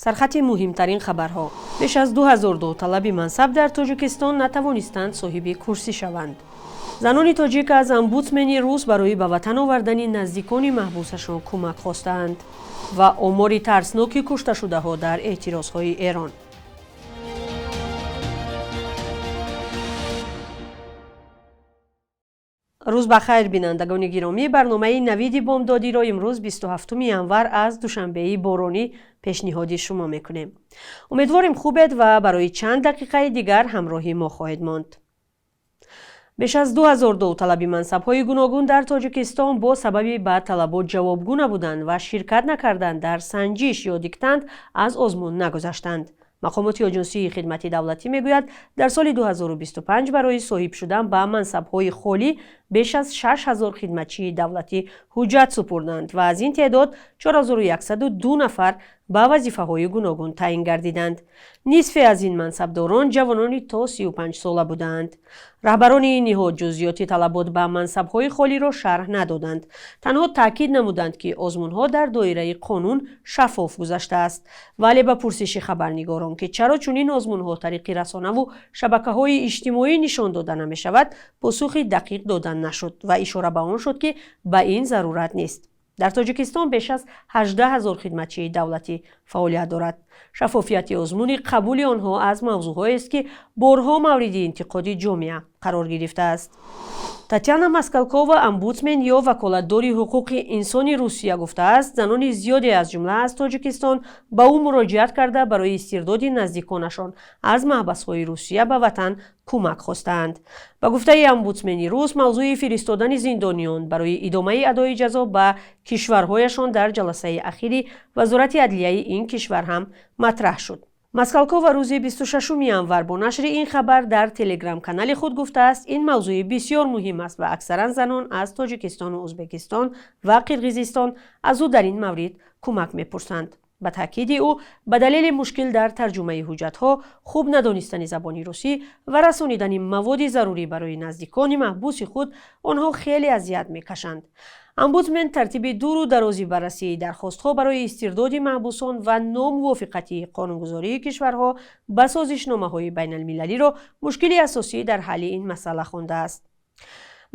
Сархати муҳимтарин хабарҳо: беш аз 2000 довталаби мансаб дар Тоҷикистон натавонистанд соҳиби курсӣ шаванд. Занони тоҷик аз омбудсмени рус барои ба ватан овардани наздикони маҳбусашон кӯмак хостаанд ва омори тарсноки кушташудаҳо дар эътирозҳои Эрон. Рӯз ба хайр, бинандагони гиромӣ. Барномаи «Навиди бомдодиро» имрӯз, 27 январ, аз Душанбеи боронӣ пешниҳоди шумо мекунем. Умедворем, хубед ва барои чанд дақиқаи дигар ҳамроҳи мо хоҳед монд. Беш аз 2000 довталаби мансабҳои гуногун дар Тоҷикистон бо сабаби ба талабот ҷавобгӯ набудан ва ширкат накардан дар санҷиш ё диктант аз озмун нагузаштанд. Мақомоти Оҷонсии хидмати давлатӣ мегӯяд, дар соли 2025 барои соҳиб шудан ба мансабҳои холӣ беш аз 6000 хидматчии давлатӣ ҳуҷҷат супурданд ва аз ин теъдод 4102 нафар ба вазифаҳои гуногун таъин гардиданд. Нисфе аз ин мансабдорон ҷавонони то 35 сола будаанд. Раҳбарони ин ниҳод ҷузъиёти талабот ба мансабҳои холиро шарҳ надоданд, танҳо таъкид намуданд, ки озмунҳо дар доираи қонун шаффоф гузаштааст. Вале ба пурсиши хабарнигорон, ки чаро чунин озмунҳо тариқи расонаву шабакаҳои иҷтимоӣ нишон дода намешавад, посухи дақиқ дода нашуд ва ишора ба он шуд, ки ба ин зарурат нест. Дар Тоҷикистон беш аз 18 ҳазор хидматчии давлатӣ фаъолият дорад. Шаффофияти озмуни қабули онҳо аз мавзӯъҳоест, ки борҳо мавриди интиқоди ҷомеа қарор гирифтааст. Татяна Москалкова, омбудсмен ё ваколатдори ҳуқуқи инсони Русия, гуфтааст, занони зиёде, аз ҷумла аз Тоҷикистон, ба ӯ муроҷиат карда, барои истирдоди наздиконашон аз маҳбасҳои Русия ба ватан кӯмак хостаанд. Ба гуфтаи омбудсмени рус, мавзӯи фиристодани зиндониён барои идомаи адои ҷазо ба кишварҳояшон дар ҷаласаи ахири Вазорати адлияи ин кишвар ҳам матраҳ шуд. Москалкова рӯзи 26 январ бо нашри ин хабар дар телеграм-канали худ гуфтааст, ин мавзӯи бисёр муҳим аст ва аксаран занон аз Тоҷикистону Ӯзбекистон ва Қирғизистон аз ӯ дар ин маврид кӯмак мепурсанд. Ба таъкиди ӯ, ба далели мушкил дар тарҷумаи ҳуҷҷатҳо, хуб надонистани забони русӣ ва расонидани маводи зарурӣ барои наздикони маҳбуси худ, онҳо хеле азият мекашанд. Омбудсмен тартиби дуру дарози баррасии дархостҳо барои истирдоди маҳбусон ва номувофиқати қонунгузории кишварҳо ба созишномаҳои байналмилалиро мушкили асосӣ дар ҳалли ин масъала хондааст.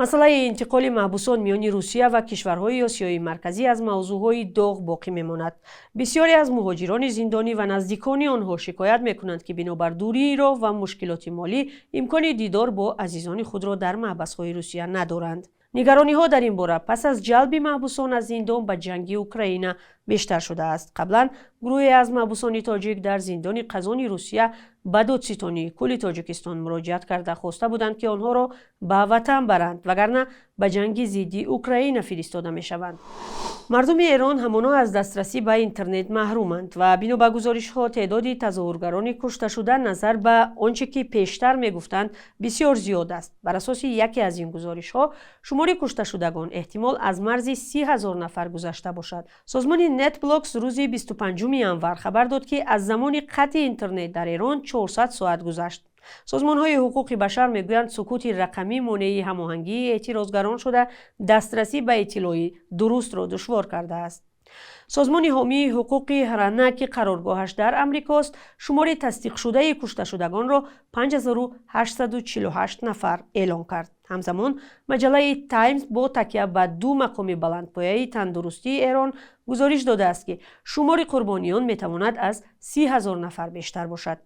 Масъалаи интиқоли маҳбусон миёни Русия ва кишварҳои Осиёи Марказӣ аз мавзӯъҳои доғ боқӣ мемонад. Бисёре аз муҳоҷирони зиндонӣ ва наздикони онҳо шикоят мекунанд, ки бинобар дурии роҳ ва мушкилоти молӣ имкони дидор бо азизони худро дар маҳбасҳои Русия надоранд. Нигарониҳо дар ин бора пас аз ҷалби маҳбусон аз зиндон ба ҷанги Украина бештар шудааст. Қаблан гурӯҳе аз маҳбусони тоҷик дар зиндони Қазони Русия ба Додситонии кулли Тоҷикистон муроҷиат карда, хоста буданд, ки онҳоро ба ватан баранд, вагарна ба ҷанги зидди Украина фиристода мешаванд. Мардуми Эрон ҳамоно аз дастрасӣ ба интернет маҳруманд ва бино ба гузоришҳо, теъдоди тазоҳургарони кушташуда назар ба он чӣ ки пештар мегуфтанд, бисёр зиёд аст. Бар асоси яке аз ин гузоришҳо, шумори кушташудагон эҳтимол аз марзи 30 000 нафар гузашта бошад. Созмони Netblocks рӯзи 25 январ хабар дод, ки аз замони қатъи интернет дар Эрон 400 соат гузашт. Созмонҳои ҳуқуқи башар мегӯянд, сукути рақамӣ монеи ҳамоҳангии эътирозгарон шуда, дастрасӣ ба иттилои дурустро душвор кардааст. Созмони ҳомии ҳуқуқи Ҳрана, ки қароргоҳаш дар Амрикост, шумори тасдиқшудаи кушташудагонро 5848 нафар эълон кард. Ҳамзамон маҷаллаи Таймс бо такя ба ду мақоми баландпояи тандурустии Эрон гузориш додааст, ки шумори қурбониён метавонад аз 30 000 нафар бештар бошад.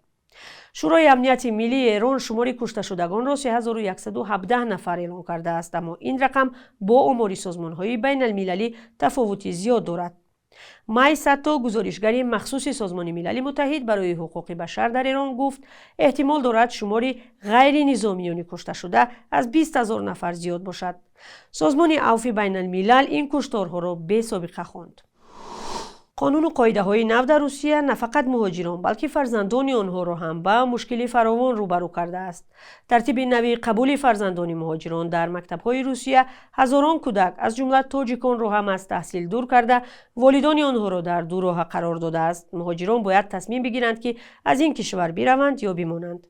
Шӯрои амнияти миллии Эрон шумори кушташудагонро 3117 нафар эълон кардааст, аммо ин рақам бо омори созмонҳои байналмилалӣ тафовути зиёд дорад. Май Сато, гузоришгари махсуси Созмони Милали Муттаҳид барои ҳуқуқи башар дар Эрон, гуфт, эҳтимол дорад шумори ғайринизомиёни кушташуда аз 20 000 нафар зиёд бошад. Созмони Авфи Байналмилал ин кушторҳоро бесобиқа хонд. Қонуну қоидаҳои нав дар Русия на фақат муҳоҷирон, балки фарзандони онҳоро ҳам ба мушкили фаровон рӯбарӯ кардааст. Тартиби нави қабули фарзандони муҳоҷирон дар мактабҳои Русия ҳазорон кӯдак, аз ҷумла тоҷиконро ҳам аз таҳсил дур карда, волидони онҳоро дар ду роҳа қарор додааст. Муҳоҷирон бояд тасмим бигиранд, ки аз ин кишвар бираванд ё бимонанд.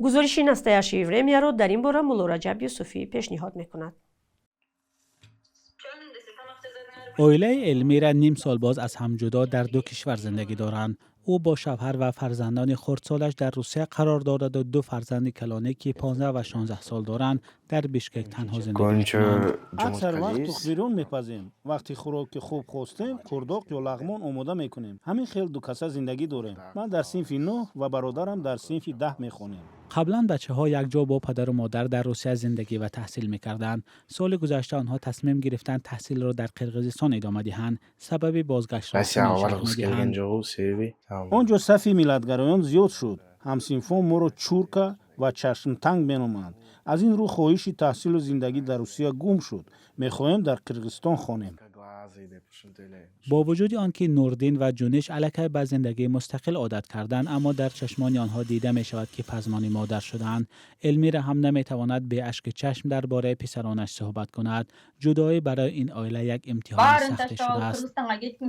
Гузориши Настоящее Времяро дар ин бора Муллораҷаб Юсуфӣ пешниҳод мекунад. Оилаи Элмира ним сол боз аз ҳам ҷудо дар ду кишвар зиндагӣ доранд. Ӯ бо шавҳар ва фарзандони хурдсолаш дар Русия қарор дорад ва ду фарзанди калонӣ, ки 15 ва 16 сол доранд, дар Бишкек танҳо зиндагӣ мекунанд. Аксар вақт тухбирён мепазем. Вақте хӯроки хуб хостем, қурдоқ ё лағмон омода мекунем. Ҳамин хел дукаса зиндагӣ дорем. Ман дар синфи 9 ва бародарам дар синфи 10 мехонем. Қаблан бачаҳо якҷо бо падару модар дар Русия зиндагӣ ва таҳсил мекарданд. Соли гузашта онҳо тасмим гирифтанд таҳсилро дар Қирғизистон идома диҳанд. Сабаби бозгаштро чунин шарҳ медиҳанд. Он ҷо сафи миллатгароён зиёд шуд. Ҳамсинфон моро чурка ва чашмтанг меноманд. Аз ин рӯ хоҳиши таҳсилу зиндагӣ дар Русия гум шуд. Мехоҳем дар Қирғизистон хонем. Бо вуҷуди он ки Нурдин ва Ҷуниш аллакай ба зиндагии мустақил одат карданд, аммо дар чашмони онҳо дида мешавад, ки пазмони модар шудаанд. Элмира ҳам наметавонад бе ашки чашм дар бораи писаронаш суҳбат кунад. Ҷудоӣ барои ин оила як имтиҳони сахте шудааст.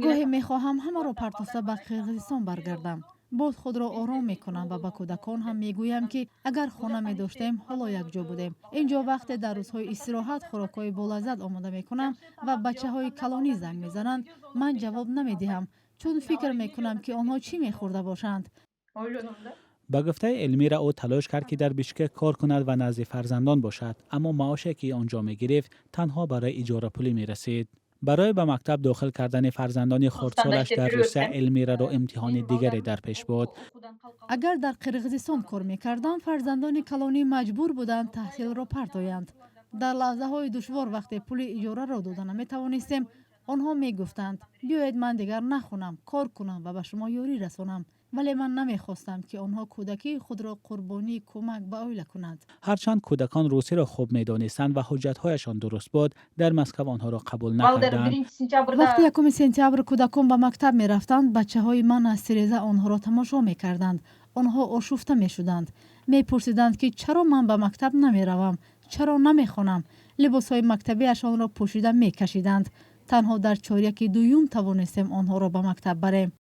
Гоҳе мехоҳам ҳамаро партофта ба Қирғизистон баргардам. Боз худро ором мекунам ва ба кӯдакон ҳам мегӯям, ки агар хона медоштем, ҳоло якҷо будем. Ин ҷо вақте дар рӯзҳои истироҳат хӯрокҳои болаззат омода мекунам ва бачаҳои калонӣ занг мезананд, ман ҷавоб намедиҳам, чун фикр мекунам, ки онҳо чӣ мехӯрда бошанд. Ба гуфтаи Элмира, ӯ талош кард, ки дар Бишкек кор кунад ва назди фарзандон бошад, аммо маоше, ки он ҷо мегирифт, танҳо барои иҷорапулӣ мерасид. Барои ба мактаб дохил кардани фарзандони хурдсолаш дар Русия Элмираро имтиҳони дигаре дар пеш буд. Агар дар Қирғизистон кор мекардам, фарзандони калонӣ маҷбур буданд таҳсилро партоянд. Дар лаҳзаҳои душвор, вақте пули иҷораро дода наметавонистем, онҳо мегуфтанд: «Биёед, ман дигар нахонам, кор кунам ва ба шумо ёрӣ расонам». Вале ман намехостам, ки онҳо кӯдакии худро қурбонии кӯмак ба оила кунанд. Ҳарчанд кӯдакон русиро хуб медонистанд ва ҳуҷҷатҳояшон дуруст буд, дар Москав онҳоро қабул накарданд. Вақти 1 сентябр кӯдакон ба мактаб мерафтанд, бачаҳои ман аз тиреза онҳоро тамошо мекарданд. Онҳо ошуфта мешуданд, мепурсиданд, ки чаро ман ба мактаб намеравам, чаро намехонам. Либосҳои мактабиашонро пӯшида мекашиданд. Танҳо дар чоряки дуюм тавонистем онҳоро ба мактаб барем.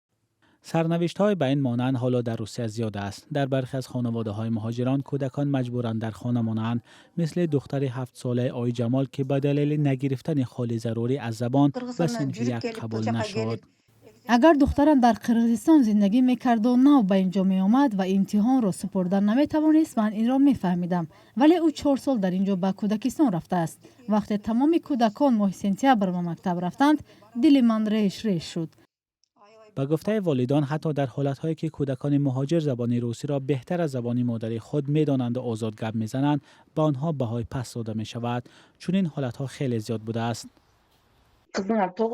Сарнавиштҳои ба ин монанд ҳоло дар Русия зиёд аст. Дар бархе аз хонаводаҳои муҳоҷирон кӯдакон маҷбуранд дар хона монанд, мисли духтари 7-солаи Оиҷамол, ки ба далели нагирифтани холи зарурӣ аз забон ба синфи як қабул нашуд. Агар духтарам дар Қирғизистон зиндагӣ мекарду нав ба ин ҷо меомад ва имтиҳонро супурда наметавонист, ман инро мефаҳмидам. Вале ӯ 4 сол дар ин ҷо ба кӯдакистон рафтааст. Вақте тамоми кӯдакон моҳи сентябр ба мактаб рафтанд, дили ман реш реш шуд. Ба гуфтаи волидон, ҳатто дар ҳолатҳое ки кӯдакони муҳоҷир забони русиро беҳтар аз забони модарии худ медонанду озод гап мезананд, ба онҳо баҳои паст дода мешавад. Чунин ҳолатҳо хеле зиёд будааст.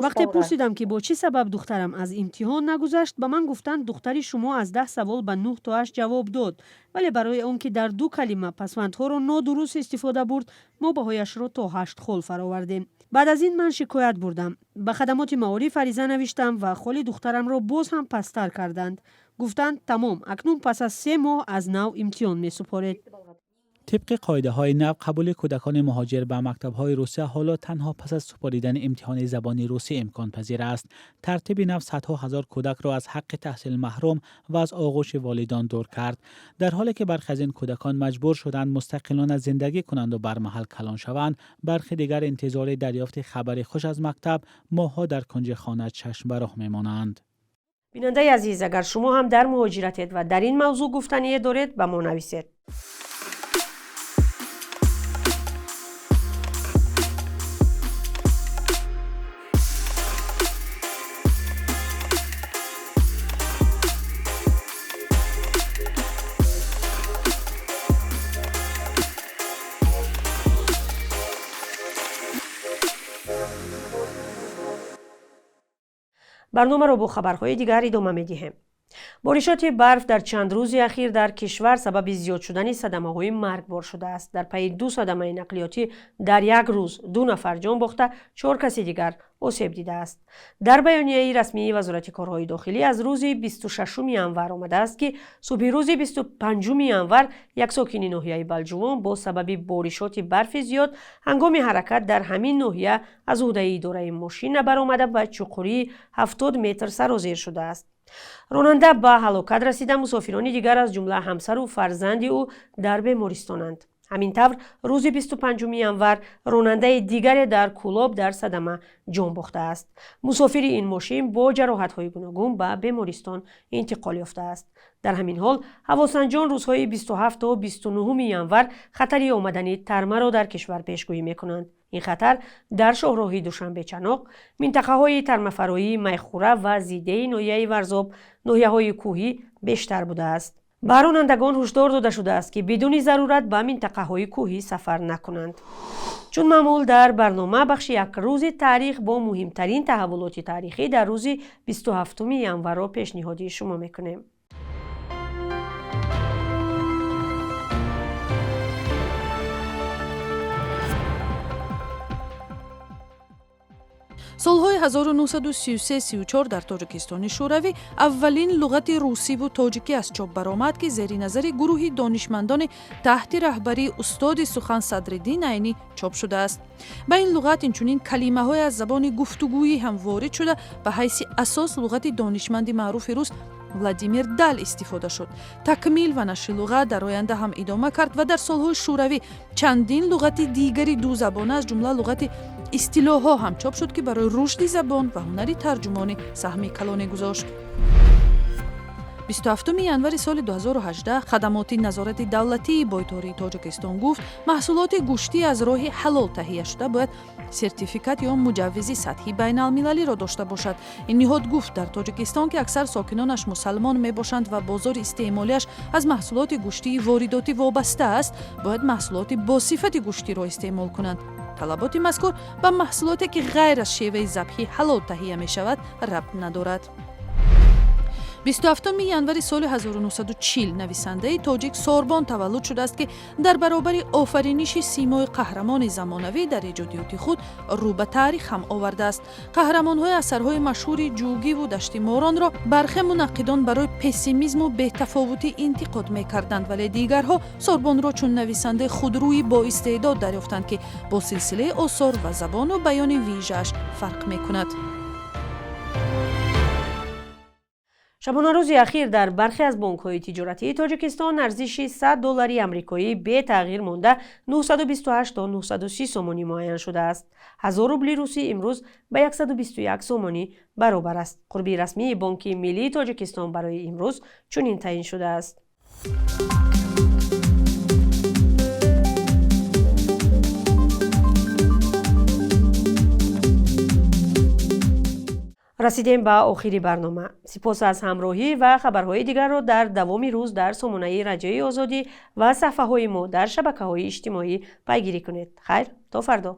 Вақте пурсидам, ки бо чӣ сабаб духтарам аз имтиҳон нагузашт, ба ман гуфтанд: «Духтари шумо аз 10 савол ба нӯҳ тоаш ҷавоб дод, вале барои он ки дар ду калима пасвандҳоро нодуруст истифода бурд, мо баҳояшро то ҳашт хол фаровардем». Баъд аз ин ман шикоят бурдам, ба хадамоти маориф ариза навиштам ва холи духтарамро боз ҳам пасттар карданд. Гуфтанд: «Тамом, акнун пас аз 3 моҳ аз нав имтиҳон месупоред». Тибқи қоидаҳои нав, қабули кӯдакони муҳоҷир ба мактабҳои Русия ҳоло танҳо пас аз супоридани имтиҳони забони русӣ имконпазир аст. Тартиби нав садҳо ҳазор кӯдакро аз ҳаққи таҳсил маҳрум ва аз оғӯши волидон дур кард. Дар ҳоле ки бархе аз ин кӯдакон маҷбур шуданд мустақилона зиндагӣ кунанду бармаҳал калон шаванд, бархе дигар интизори дарёфти хабари хуш аз мактаб моҳҳо дар кунҷи хона чашм ба роҳ мемонанд. Бинандаи азиз, агар шумо ҳам дар муҳоҷиратед ва дар ин мавзӯъ гуфтание доред, ба мо нависед. Барномаро бо хабарҳои дигар идома медиҳем. Боришоти барф дар чанд рӯзи ахир дар кишвар сабаби зиёд шудани садамаҳои маргбор шудааст. Дар пайи ду садамаи нақлиётӣ дар як рӯз ду нафар ҷон бохта, чор каси дигар осеб дидааст. Дар баёнияи расмии Вазорати корҳои дохилӣ аз рӯзи 26 январ омадааст, ки субҳи рӯзи 25 январ як сокини ноҳияи Балҷувон бо сабаби боришоти барфи зиёд ҳангоми ҳаракат дар ҳамин ноҳия аз уҳдаи идораи мошина баромада, ба чуқурии 70 метр сарозер шудааст. Ронанда ба ҳалокат расида, мусофирони дигар, аз ҷумла ҳамсару фарзанди ӯ, дар бемористонанд. Ҳамин тавр, рӯзи 25 январ ронандаи дигаре дар Кӯлоб дар садама ҷон бохтааст. Мусофири ин мошин бо ҷароҳатҳои гуногун ба бемористон интиқол ёфтааст. Дар ҳамин ҳол, ҳавосанҷон рӯзҳои 27 то 29 январ хатари омадани тармаро дар кишвар пешгӯӣ мекунанд. Ин хатар дар шоҳроҳи Душанбе-Чаноқ, минтақаҳои тармафароии Майхӯра ва Зидеи ноҳияи Варзоб, ноҳияҳои кӯҳӣ бештар будааст. Ба ронандагон ҳушдор дода шудааст, ки бидуни зарурат ба минтақаҳои кӯҳӣ сафар накунанд. Чун маъмул, дар барнома бахши як рӯзи таърих бо муҳимтарин таҳаввулоти таърихӣ дар рӯзи 27 январро пешниҳоди шумо мекунем. Солҳои 1933-34 дар Тоҷикистони Шӯравӣ аввалин луғати русиву тоҷикӣ аз чоп баромад, ки зери назари гурӯҳи донишмандони таҳти раҳбарии устоди сухан Садриддин Айнӣ чоп шудааст. Ба ин луғат инчунин калимаҳое аз забони гуфтугӯӣ ҳам ворид шуда, ба ҳайси асос луғати донишманди маъруфи рус Владимир Дал истифода шуд. Такмил ва нашри луғат дар оянда ҳам идома кард ва дар солҳои шӯравӣ чандин луғати дигари дузабона, аз ҷумла луғати истилоҳҳо ҳам чоп шуд, ки барои рушди забон ва ҳунари тарҷумонӣ саҳми калоне гузошт. 27 январи соли 2018 хадамоти назорати давлатии бойтории Тоҷикистон гуфт, маҳсулоти гӯштӣ аз роҳи ҳалол таҳия шуда бояд сертификат ё муҷаввизи сатҳи байналмилалиро дошта бошад. Ин ниҳод гуфт, дар Тоҷикистон, ки аксар сокинонаш мусалмон мебошанд ва бозори истеъмолиаш аз маҳсулоти гӯштии воридотӣ вобаста аст, бояд маҳсулоти босифати гӯштиро истеъмол кунанд. Талаботи мазкур ба маҳсулоте, ки ғайр аз шеваи забҳи ҳалол таҳия мешавад, рабт надорад. 27 январи соли 1940 нависандаи тоҷик Сорбон таваллуд шудааст, ки дар баробари офариниши симои қаҳрамони замонавӣ дар эҷодиёти худ рӯ ба таърих ҳам овардааст. Қаҳрамонҳои асарҳои машҳури Ҷугиву Дашти Моронро бархе мунаққидон барои пессимизму бетафовутӣ интиқод мекарданд, вале дигарҳо Сорбонро чун нависандаи худрӯи боистеъдод дарёфтанд, ки бо силсилаи осор ва забону баёни вижааш фарқ мекунад. Шабонарӯзи ахир дар бархе аз бонкҳои тиҷоратии Тоҷикистон арзиши 100 доллари амрикоӣ бетағйир монда 928 то 930 сомонӣ муайян шудааст. 1000 рубли русӣ имрӯз ба 121 сомонӣ баробар аст. Қурби расмии Бонки Миллии Тоҷикистон барои имрӯз чунин таъин шудааст. Расидем ба охири барнома. Сипос аз ҳамроҳӣ ва хабарҳои дигарро дар давоми рӯз дар сомонаи Радиои Озодӣ ва саҳфаҳои мо дар шабакаҳои иҷтимоӣ пайгирӣ кунед. Хайр, то фардо.